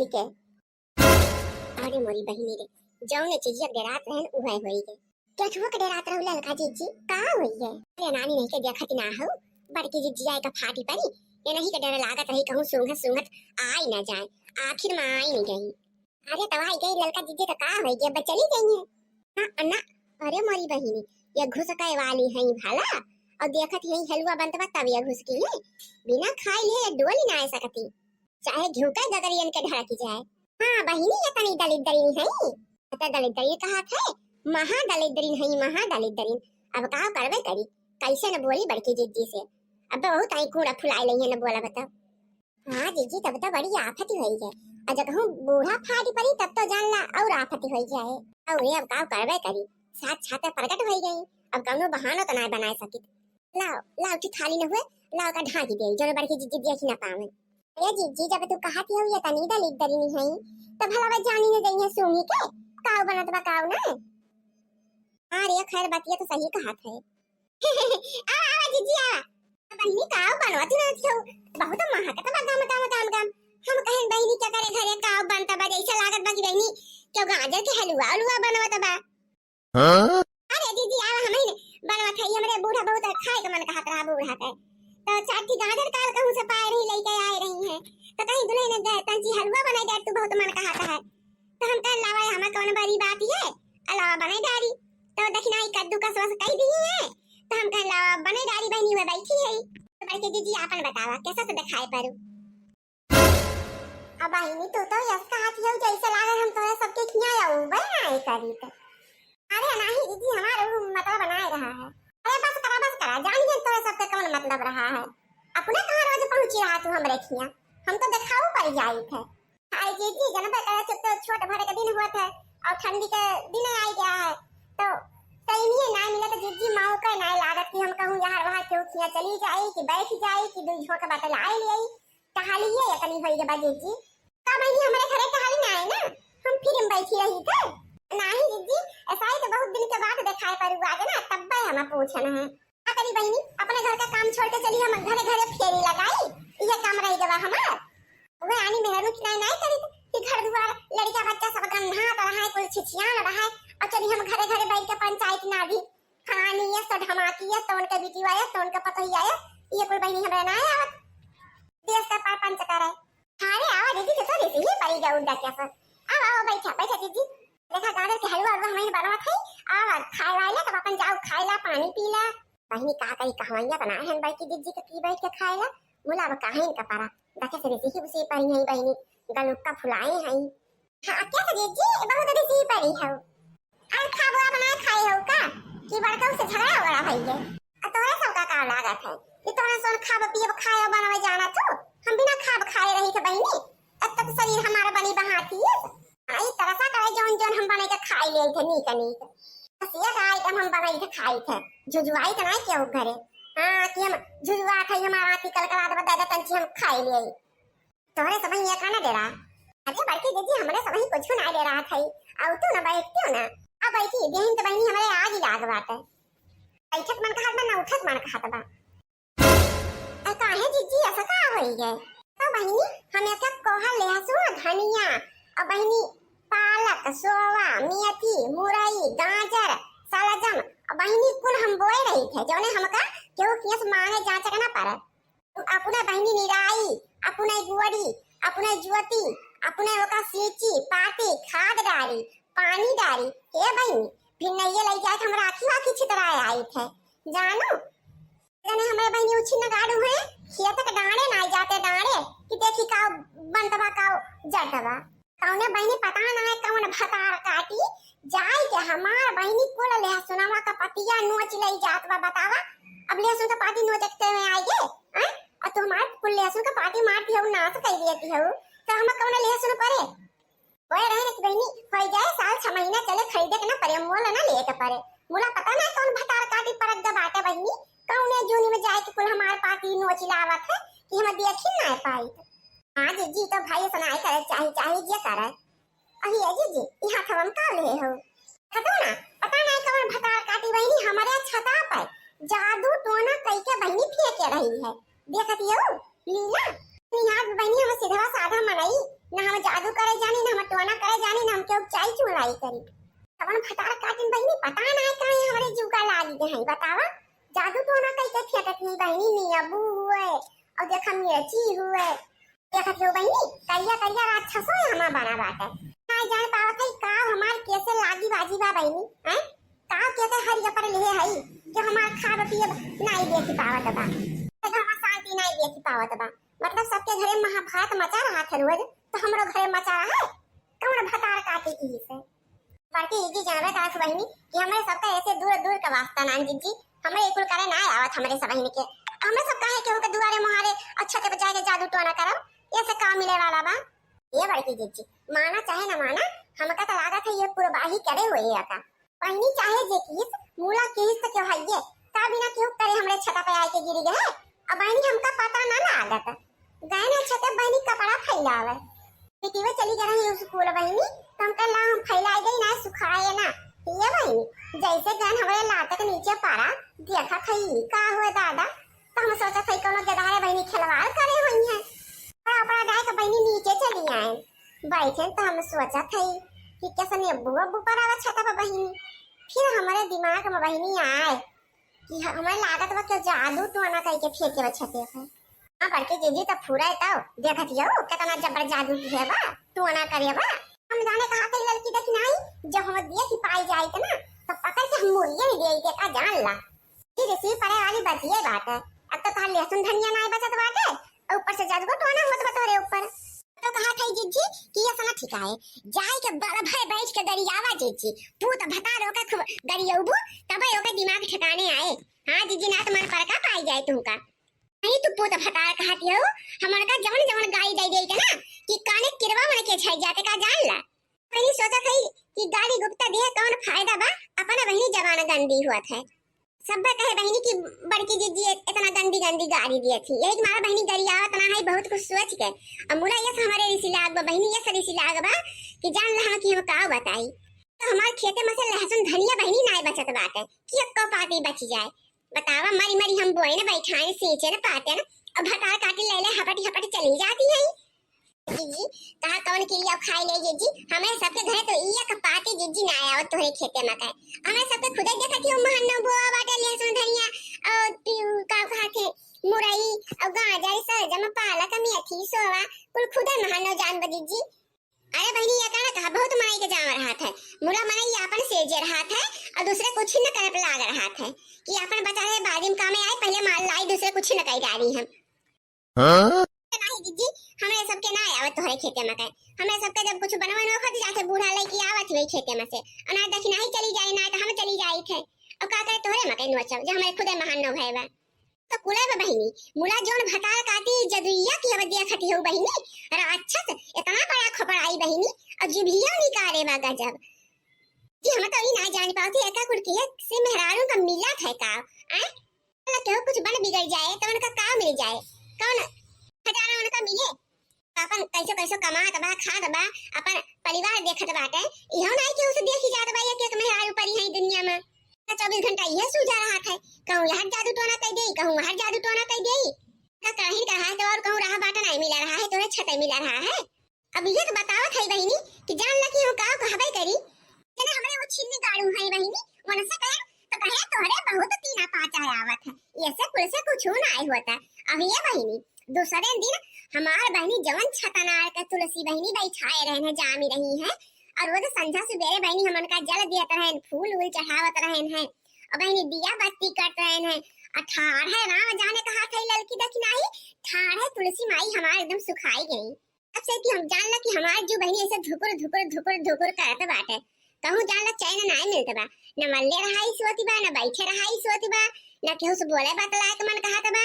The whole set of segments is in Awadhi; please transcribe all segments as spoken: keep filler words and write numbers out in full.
ठीक है। अरे मोरी बहिनी रे, जौने चीजिया के डेरात रहन उहे होई गे। केचुआ के डेरात रहू ललका जिज्जी, का होई गे? अरे नानी नहीं के देखत ना हो, बड़की जिज्जी आए का फाटी परी, ये नहीं के डर लागत रही कहूँ सूंघत सूंघत आई ना जाए, आखिर में आई नहीं गई। अरे तब आई गई ललका जिज्जी तो का होई गे, अब चली गई है। ना ना, अरे मोरी बहिनी, ये घुसकाए वाली है भला, और देखत यही हलवा बनत बा तब ये घुसकी है, बिना खाई ले ये डोली ना आ सकती। चाहे घिउ के गगरियन के ढरकी जाए। हाँ बहिनी, ये तनी दलिद्दरिन है, ये तो दलिद्दरिन कहत है, महा दलिद्दरिन है, महा दलिद्दरिन। अब का करबे करी, कैसे न बोली बड़की जिज्जी से, अब बहुत आई कूड़ा फुलाई लई है न बोला बताओ। हाँ जिज्जी, तब तो बड़ी आफत होई है, और जब कहूँ बूढ़ा फाटी परी तब तो जान ला और आफत होई जाए। और ये अब का करबे करी, साथ साथ प्रकट होई गई, अब कौनो बहाना तो ना बनाए सकित। लाओ, लाओ, ठीक खाली न हुए, लाओ का ढांकी दे, जोन बड़की जिज्जी देखी ना पावे। ए जिज्जी, जब तू कहत हो ये तनी दलिद्दरिन है, तब भला बा जानी न जइहे सूंघी के, काव बनत बा काव ना। हाँ रे, खैर बतिया तो सही कहत है। आवा, आवा जिज्जी, आवा। बहिनी, काव बनवत ना छौ, बहुत महकत बा गम, गम, गम, गम। हम कहेन बहिनी, क्या करे घरे काव बनत बा, जैसे लागत बा कि बहिनी, क्यों गाजर के हलवा, हलवा बनवत बा। हाँ? अरे जिज्जी, आवा, हमही ने बनवत है, हमरे बूढ़ा बहुत खाए के मन कहत रहा बूढ़ा के। तो चार ठी गाजर काल कहूँ से पाए रही, लेके आए रही हैं। तो कहीं दुल्हन ने दे, तंची हलवा बनाई दे, तू बहुत मन कहत है। तो हम कहेन लावा, हमें कौन बड़ी बात है, अलावा बनाई डारी। तो देखी ना, ई कद्दू का सवस कई दी है। तो हम कहेन लावा, बनाई डारी, बहिनी हुए बैठी है। तो बड़की जिज्जी आपन बतावा, कैसा से दिखाई पड़ू? अब बहिनी, तू तो यस कहत हियौ, जैसे लागल हम तोहरे सबके खिया अउबे नाई करी त। अरे नाही जिज्जी, हमार उ मतलब नाई रहा है। अरे बस करा, बस करा, जान गए तोहरे सबके कौन मतलब रहा है। अपने कहाँ रोज पहुँची रहा तू हमरे खिया, हम तो देखाऊ पड़ जाई थे। हाय जिज्जी, जनबे करे, चुप तो छोट भरे के दिन हुआ थे और ठंडी के दिन आई गया है, तो टाइम ही नाई मिला तो जिज्जी मौका नाई लागत कि हम कहूँ यहाँ वहाँ क्यों खिया चली जाई कि बैठ जाई कि दू झोंक बतलाई ले। टहलिए इतनी होई के बा जिज्जी। का बहिनी हमरे घरे टहली ना आए ना, हम फिर में बैठी रही थे। नाही जिज्जी, ऐसा ही तो बहुत दिन के बाद दिखाई पड़ू आज ना, तब हम पूछन है। का करी बहिनी, अपने घर का काम छोड़ के चली हम घरे घरे फेरी लगाई, ये काम रह गवा हमार। वे आनी मेहरनू की नाई नाई करी कि घर दुआर लड़का बच्चा सब गन्हात रहा है, कुल छिछियान रहा है, और चली हम घरे घरे बैठ के पंचायत ना दी। फलानी ये तो धमाकी ये तो उनके बिटिया ये तो उनके पतोहिया ये, ये कुल बहिनी हमरा ना आवत। देश का परपंच करे। अरे आवा दीदी, तो तो दीदी ही पड़ी गया उड़दा क्या सर। आवा, आवा, बैठा, बैठा दीदी। देखा गाजर के हलवा, हलवा हमें बनवा खाई। आवा, खाए वाला तब अपन जाओ खाए ला, पानी पी ला। बहिनी का कही कहवैया बना है बड़की दीदी के की बैठ के खाए ला। मुला अब काहे इनका पारा। देखे से बेसी ही उसी परी है बहिनी। गलुक्का फुलाए हैं। हाँ, क्या तो दीदी, बहुत बेसी ही परी है। अरे खाबुआ बनाए खाए हो का? कि बड़का उससे झगड़ा वगड़ा भई है? आ तोहरे सब का का लागत है कि तोहरे सोन खाब पियब खाए बनावे जाना तू? हम बिना खाब खाए रही थे बहिनी, तब तक शरीर हमारा बनी बहाती है। आई तरसा करे जौन जौन हम बने के खाए ले थे नीक नीक। बस ये का आइटम हम बनाई थे खाई थे, झुझुआई थे ना केहू घरे। हाँ कि हम झुझुआ खाई हमारा आती कल कला दबा दादा तंची हम खाए ले। तोहरे सब ये का ना डेरा? अरे बड़की दीदी, हमरे सब ही कुछ ना डेरा था। आउ तू ना बैठती हो ना। अब बैठी, देहिन तो बहिनी हमरे आग ही लाग बाटे। बैठक मन कहत बा ना उठक मन कहत बा। ए काहे जीजी ऐसा का होई है? तो बहिनी हम एक कोहा लहसुन, धनिया और बहिनी पालक, सोवा, मेथी, मुरई, गाजर, सलजम और बहिनी कुल हम बोए रही थे, जौने हमका केहू कियस मांगे जांचे के ना पड़े। अपने बहिनी निराई, अपने गुअरी, अपने जुअती, अपने ओका सींची, पाती, खाद डारी, पानी डारी। हे बहिनी, फिर नइये लई जाए के हम राखी वाखी छितराए आई थे। जानू, जने हमरे बहिनी उछिन गाड़ू है, खेत के डांड़े ना जाते डांड़े, कि देखी का बनतबा का जड़तबा। कौने बहिनी पता ना है कौन भतार काटी, जाई के हमार बहिनी कुल लहसुनवा का पतिया नोच लई जात बा, बतावा। अब लहसुन का पाती नोचते में आई गे, हैं? और तू हमार कुल लहसुन का पाती मारती हो, नाश कर देती हो, तो हम कौन लहसुन परे? ओए रहे ना कि बहिनी, होई जाए साल छह महीना चले, खरीदे के ना परे, मोल ना लिए के परे। मोला पता ना कौन भतार काटी परत ग बाटे बहिनी, कौने जूनी में जाए के कुल हमार पाती नोच लावत है कि हम देखी ना पाई। हाँ जीजी, तो भाई सुनाई करे चाही, चाही जे करे। अही ए जीजी, ई हाथवा में का लेहे हो? देखत हो ना, पता नहीं कवन भतार काटी बहिनी हमरे छता पे जादू टोना कई के बहिनी फेंके रही है। देखत हो, लीला, निहार बहिनी हम सीधवा साधा मनई, ना हम जादू करे जानी, ना हम टोना करे जानी, ना हम केहू चाई चुड़ाई करी। कवन भतार काटिन बहिनी, पता ना है काहे हमरे जीव का लागी गए हैं, बतावा। जादू टोना कई के फेंकत ही बहिनी, नींबू हुए और देखा मिर्ची हुए, देखत हो बहिनी, करिया करिया राक्षसो हमा बना बाटे। ना जान पावत है का हमार कैसे लागी बाजी बा बहिनी, हैं? का के के हरिया पर लिहे हई कि हमार खाब पियब नाई देखी पावत बा, तो हमार शांति नाई देखी पावत बा। मतलब सबके घरे महाभारत मचा रहा था रोज, तो हमरो घरे मचा रहा है। कौन भतार काटी की से? बड़की जिज्जी जानबे करत बहिनी कि हमरे सबका ऐसे दूर दूर का वास्ता नान जिज्जी, हमरे कुल करे ना आवत हमरे सब बहिनी के। हमरे सब काहे केहू के दुआरे मुहारे और छते पे जाके जादू टोना करब, ये से का मिले वाला बा? ये बड़की जिज्जी, माना चाहे ना माना, हमका तो लागत है ये पूर्वाही करे हुए का। बहिनी चाहे जे किहिस, मूला किहिस तो क्यों हइये, का बिना केहू करे हमरे छता पे आए के गिरी गए? अब बहिनी हमका पता ना लागत। गए ना छते बहिनी कपड़ा फैलावे। बेटीवा चली गए रही स्कूल बहिनी, तो हमका ला हम फैलाए गई ना सुखाए ना। ये बहिनी, जैसे गए हमरे लातक नीचे पारा, देखा थई का हुए दादा, तो हम सोचा थई कोनो गधारे बहिनी खिलवाड़ करे हुई हैं। और अपना गाय के बहिनी नीचे चली आए। बैठे तो हम सोचा थई कि कैसे नींबू अब्बू पर आवा छता पर बहिनी। फिर हमारे दिमाग में बहिनी आए कि हमें लागत बा कि जादू टोना कई के फेंके बा छते पे। हाँ, बड़की जिज्जी तो फुराए तो देखत हियो कितना जबर जादू किहे बा, टोना करे बा। हम जाने कहा थे लड़की देखी नहीं, जब हम देख ही पाई जाए थे ना, तो पकड़ के हम मुड़िए नहीं दे का जान ला। ये रिसीव पड़े वाली बतिये बात है। अब तो तार लहसुन धनिया नाय बचत बाटे, और ऊपर से जादू टोना होत बा तोरे ऊपर। तो कहा थे जिज्जी कि ये सना ठीक है, जाए के बड़ भाई बैठ के गरियावा जिज्जी, पूत भतार ओके खूब गरियौबू, तबे ओके दिमाग ठिकाने आए। हाँ जिज्जी, ना तो मन पर का पाई जाए तुमका। नहीं तू पूत भतार कहती हो, हमन का जवन जवन गाई दे दे के ना कि काने किरवा मन के छाई जाते का जान ला। बहिनी सोचत हई कि गाली गुप्ता दिहे कौन फायदा बा, अपना बहिनी जबान गंदी हुआ थे। सब कहे बहिनी कि बड़की जिज्जी इतना गंदी गंदी गाली दिए थी, यही मारा बहिनी गरियावत ना है बहुत कुछ सोच के। अब मुला ये हमारे रिसी लाग बा बहिनी, ये सरी सी लाग बा कि जान ला हम कि हम का बताई। तो हमारे खेते में से लहसुन धनिया बहिनी नाय बचत बाटे कि एक्को पाती बच जाए। बतावा, मरी मरी हम बोए न बैठाए, सींचे न पाते न, अब भतार काटी ले ले हपट हपट चली जाती है। जिज्जी, कहा कौन के लिए खाई ले जिज्जी, हमें सबके घरे तो एक पाती जिज्जी ना आवत तोहरे खेते में का। हमें सबके खुदे देखा कि हम महन्नो बोआ बाटे लहसुन धनिया और पी-, का कहा थे, मुरई और गाजर, सरजम, पालक, मेथी, सोवा, कुल खुदे महन्नो जान बा जिज्जी। अरे बहिनी, ये कहना कहा बहुत मनई के जाम रहा थे, मुला मनई अपन से जे रहा थे और दूसरे कुछ न करे लाग रहा थे कि अपन बचा रहे बादी में कामे आए, पहले माल लाई, दूसरे कुछ न कही डाली हम। हाँ? नहीं जिज्जी, हमरे सबके ना आवत तोहरे खेते में के। हमरे सबके जब कुछ बनवन होखत जाते बूढ़ा लइके आवत हुए खेते में से, अनाज दखिनाही चली जाए ना तो हम चली जाई थे। अब का करे तोहरे मकई नोचब जो हमरे खुदे महान न भय बा। तो कुले बा बहिनी, मुला जोन भतार काटी जदुइया की अब देखती हो बहिनी, राक्षस इतना बड़ा खपड़ाई बहिनी, और जिभिया निकाले बा गजब। जी हम तो ई ना जान पावती एका कुल के से मेहरारू का मिला था का? आए? मतलब केहू कुछ बन बिगड़ जाए तो उनका का मिल जाए? कौन खजाना उनका मिले? अपन कैसे कैसे कमात बा, खात बा, अपन परिवार देखत बाटे, इहो नाई केहू से देखी जात बा, एक एक मेहरारू परी है दुनिया में। तो चौबीस घंटा इहे सूझा रहा था, कहूँ यहाँ जादू टोना कर दे, कहूँ वहाँ जादू टोना कर दे। का कहीं कहा है तो और कहूँ रहा बाटा नहीं मिला रहा है, तोरे छते मिला रहा है। अब ये तो बतावत है बहिनी कि जान ला कि हम का कहबे करी, जने हमरे वो छिन्नी गाड़ू है बहिनी, उनसे कहे तो कहे तोहरे बहुत तीना पाचा आवत है, ऐसे कुल से कुछ ना आए होता। अब ये बहिनी दूसरे दिन हमार बहिनी जवन छतनार के तुलसी बहिनी बैठाए रहन है, जामी रही है, और वो तो संझा सुबेरे बहिनी हमन का जल दियत रहन, फूल उल चढ़ावत रहन है, और बहिनी दिया बत्ती करत रहन है, अठारह राम जाने कहा थे ललकी दखिनाही, ठाढ़े तुलसी माई हमार एकदम सुखाई गई। अब से कि हम जान ला कि हमार जो बहिनी ऐसे धुकुर धुकुर धुकुर धुकुर करत बाटे, कहूँ जान ला चैन नाय मिलत बा, न मल्ले रहाई सोती बा, न बैठे रहाई सोती बा, न केहू से बोले बतलाए के मन कहत बा।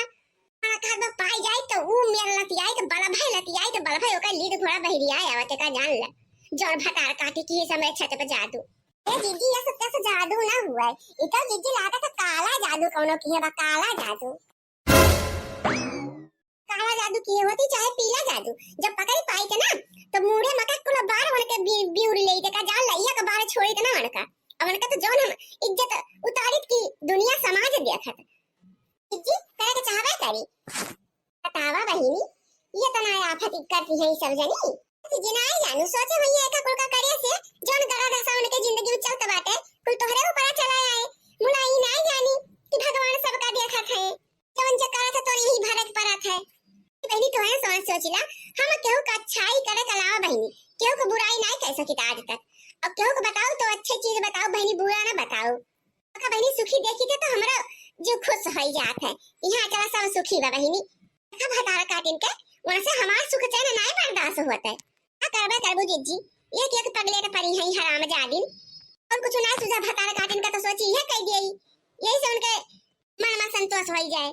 मन कहत बा पाई जाई तो ऊ मेर लतियाई तो बलभई लतियाई तो बलभई ओकर लीद घोड़ा बहिरिया आवत का जान ला। जौन भतार काटी की समय छत पे जादू। ए दीदी, ये सब कैसे जादू ना हुआ है? इका दीदी लागत है काला जादू कौनो की है बा, काला जादू। काला जादू किहे होती चाहे पीला जादू, जब पकड़ी पाई के ना तो मूड़े मका कुल बार उनके बी-, बिउर ले के का जान लइया के बार छोड़ी के ना उनका। अब उनका तो जौन हम इज्जत उतारित की दुनिया समाज देखत। जी करे के चाहबे करी। बतावा बहिनी, ये तना आफत करती है सब जनी। जी नाई जानू, सोचे होइहैं एका कुल का करे से जौन गलत दशा उनके जिंदगी में चलत बाटे, कुल तोहरे ऊपर चला आए। मुला ई नाई जानी कि भगवान सबका देखत है, जौन जे करत है तोर यही भरे के परत है। बहिनी तोहरे समझ सोचिला, हम केहू का अच्छाई करे के अलावा बहिनी केहू को बुराई नाई कह सकित आज तक। अब केहू को बताओ तो अच्छे चीज बताओ बहिनी, बुरा ना बताओ। का बहिनी सुखी देखी थे तो हमरा जो खुश हो जात है। यहाँ चला सब सुखी बा बहिनी। देखा भतार काटिन के, वहाँ से हमार सुख चैन नाई बर्दाश्त होत है। का करबे करबू जिज्जी, एक एक पगले के परी है हराम जादिन। और कुछ ना सुझा भतार काटिन का तो सोची यह कह दिए, यही से उनके मन में संतोष हो जाए।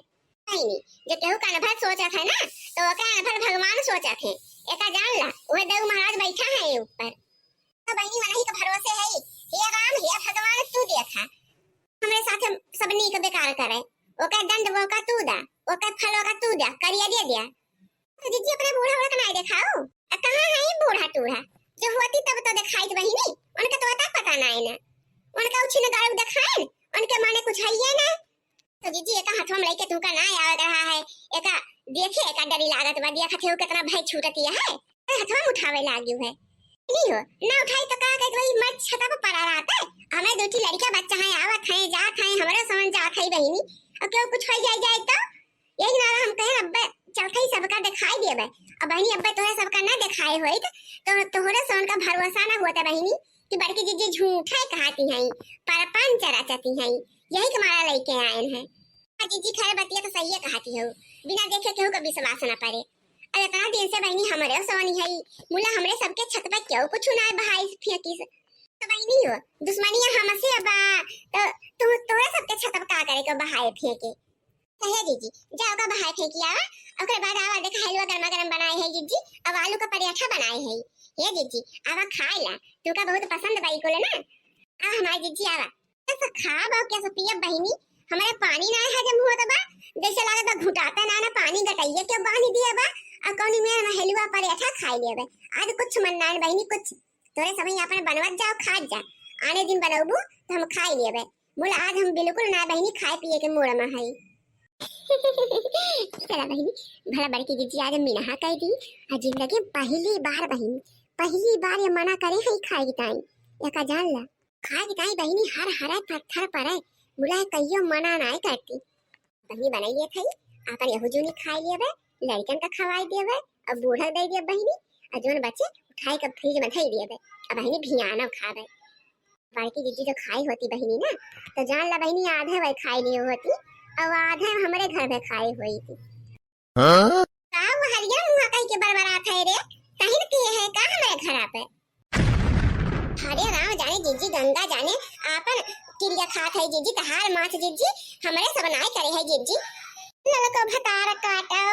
नहीं, नहीं, जो केहू का अनभर सोचत है ना, तो ओकर अनभर भगवान सोचत है। एका जान ला, वह देव महाराज बैठा है ये ऊपर। तो बहिनी मनही के भरोसे है, हे राम, हे भगवान, तू देखा, हमरे साथे सब नीक बेकार करे, ओकर दंड ओका तू दा, ओकर फल ओका तू दा, करिया दे दिया। तो जिज्जी अपने बूढ़ा ओढ़ के नाई देखाओ, आ कहाँ है ये बूढ़ा टूढ़ा? जो होती तब तो देखाइत बहिनी, उनका तो अता पता नाई ना, उनका उछिन गायब देखाएन, उनके माने कुछ है ये ना। तो जिज्जी एका हथवा में लेके तुमका ना आवे रहा है, एका देखे एका डरी लागत बा, देखत है वो कितना भय छूटती है, अरे हथवा में उठावे लागी है। नहीं हो, ना उठाई तो का कहे कि भाई मैं छता पर पड़ा रहता है, हमें दो ठी लड़कियां बच्चा है, आवत है, जात है, हमारे समझ जात है बहिनी, अब क्यों कुछ हो जाए जाए तो यही ना हम कहे अब्बे चलते ही सबका दिखाई देबे। अब बहिनी अब्बे तोहे सबका ना दिखाए होइत तो तोहरे से उनका भरोसा ना होता बहिनी कि बड़की जिज्जी झूठे कहती हैं, परपंच रचती हैं, यही के मारा लेके आए हैं। हाँ जिज्जी, खैर बतिया तो सही है कहती हो, बिना देखे केहू का विश्वास ना पड़े। अब इतना दिन से बहिनी हमरे सोनी है, मुला हमरे सबके छत पर क्यों कुछ ना बहाई फेंकी से। तो बहिनी हो, दुश्मनिया हमसे बा, तो तू तोरे सबके छत पर का करे के बहाए फेंके? कहे जिज्जी, जाओ का बहाए फेंकी आवा, ओकरे बाद आवा देखा हलवा गर्मा गर्म बनाए है जिज्जी, अब आलू का पराठा बनाए है। हे जिज्जी, आवा खाए ला, तुमका बहुत पसंद बा ई कुल ना। आ हमारे जिज्जी आवा, कैसे खाब और कैसे पियब बहिनी, हमारे पानी ना हजम होत बा, जैसे लागत बा घुटाता ना, ना पानी गटैया के बांध दिया बा, और कौनी में हलवा पराठा खाए लिया बा। आज कुछ मन ना बहिनी, कुछ तोरे समय अपन बनवत जाओ, खात जा, आने दिन बनौबू तो हम खाए लेबे। बोला आज हम बिल्कुल ना बहिनी खाए पिए के मूड में हई। चला बहिनी, भला बड़की जिज्जी आज मिनहा कह दी, आ जिंदगी में पहली बार बहिनी, पहली बार ये मना करे है खाए की ताई, एका जान ला। खाए की ताई बहिनी हर हरे पत्थर परे, मुला कहियो मना नाय करती। बहिनी बनाई लेत हई, आपन यहू जूनी खाई लेबे, लड़कन का खवाई देबे, अब बूढ़ा दे देबे बहिनी, आ जौन बचे उठाई के फ्रिज में धई देबे, अब बहिनी भियानो खाबे। बड़की जिज्जी जो खाई होती बहिनी ना, तो जान ला बहिनी आधे वही खाई लिए होती, और आधे हमरे घर में खाई होई थी। हाँ? का वो हरिया मुँह कह के बरबरात है रे, तहिन के है का हमरे घर पे? हरे राम जाने जिज्जी, गंगा जाने, आपन किरिया खात है जिज्जी, तहार माथ जिज्जी, हमरे सब नाय करे है जिज्जी। ललको भतार काटो,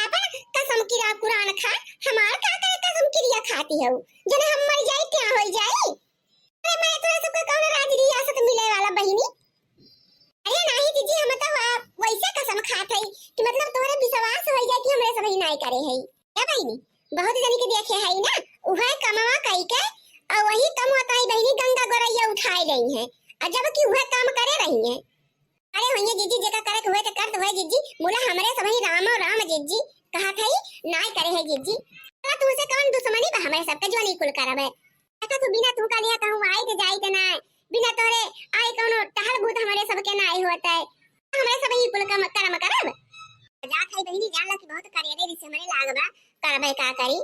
आपन कसम किरा कुरान खा, हमार का करे कसम किरिया खाती हो, जने हम मर जाई क्या हो जाई? अरे मैं तोरा सबका कौन राज रियासत मिले वाला बहिनी? अरे नाही जिज्जी, हम तो वा-, वैसे कसम खात हई कि मतलब तोहरे विश्वास हो जाए कि हमरे सब ही नाय करे हई। ए बहिनी, बहुत जनी के देखे हई ना, उहे कमवा कई के, और वही कमवा ताई बहिनी गंगा गोरैया उठाए गई हैं, और जबकि उहे काम करे रही हैं। अरे होइए जिज्जी, जेका करे के हुए तो करत हुए जिज्जी, मुला हमरे सब ही रामो राम जिज्जी, कहा थई नाय करे है जिज्जी। अरे तुमसे कौन दुश्मनी बा हमरे सबके जौन ई कुल करब है? देखा तू बिना तू का लिया कहूँ आई के जाई के ना, बिना तोरे आई कौनो टहल भूत हमरे सबके ना आई होत है। हमरे सब ही कुल कम-, कर्म करब। जात है बहिनी, जान ला कि बहुत करेरे रिस हमरे लाग बा, करबे का करी।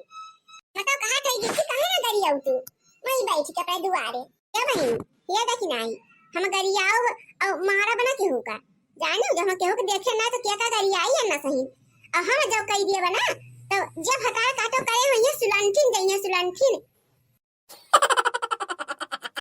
मतलब कहा थई जिज्जी काहे ना गरियाऊ तू? वहीं बैठ के अपने दुआरे। ए बहिनी, ये देखी नाही, हम गरियाऊ और मारब ना केहू का। जानू, जो हम केहू के देखे ना तो के का गरियाई है ना सही। और हम जब कही दिए बा ना, तो जब हकार काटो करे होइए सुलंठिन जइए सुलंठिन।